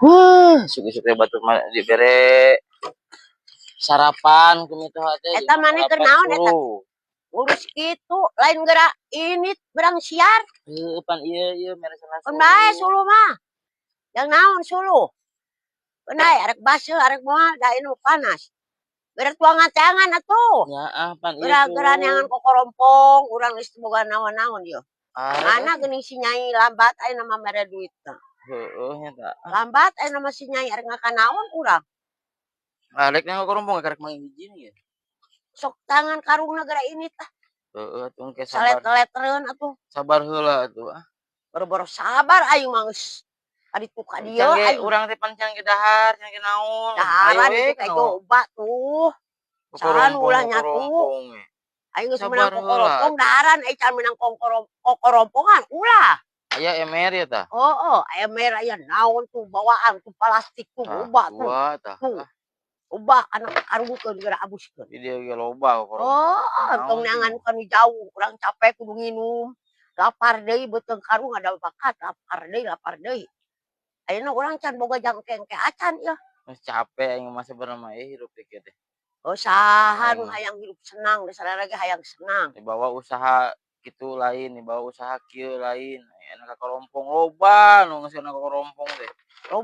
Huh, isuk-isuk teh batur mah dibere sarapan ku mitoha teh. Eta maneh keur naon eta? Ngurus kitu lain geura ini berang siar. Heueuh, pan ieu ieu meresan. Keun bae suluh mah. Yang naon suluh? Keun bae arek baseuh arek moal, da ini panas. Geura tuangan teangan atuh. Nyaah, pan ieu. Geura-geura neangan kokorompong, urang geus teu boga naon-naon ieu. Mana geuning si Nyai lambat ayeuna mah mere duitna. Heueuh nya ta. Lambat ayeuna mah si Nyai, arek ngakan naon urang? Arek nang kokorompong karek manggih hiji ge. Sok tangan karungna geura ini tah. Heueuh atuh, engke sabar. Salet-letreun atuh. Sabar heula atuh ah. Boro-boro sabar, aing mah geus ka ditu ka dieu Can ge aing. Urang teh pan can ge dahar, can ge naon. Daharan Hayu itu we kayak kana coba tuh. Saha nu ulah nyatu. kokorompong we. Aing geus Sabar meunang heula kokorompong atuh. Daharan aing can meunang kokorompongan ulah. Aya emer ya tah? Heeh, emer aya naon tuh bawaan tuh, plastik tuh Tah, loba tuh. Dua tah. Tuh. Ah. Loba kana karungkeun geura abuskeun. Di dieu ge loba kokorompong. Oh, Naon tong sih? Neangan kanu jauh, urang capek kudu nginum. Lapar deui, beuteung karung ada bakat, lapar deui, lapar deui. Ayeuna urang can boga jangkengke acan ieu. Geus capek aing mah sabenerna mah hirup teh kieu teh. Oh, saha Aing nu mah. Hayang hirup senang, da sararea ge hayang senang. Dibawa usaha kitu lain, dibawa usaha kieu lain, aya ka korompong loba nu ngeuseunan kokorompong teh. Loba.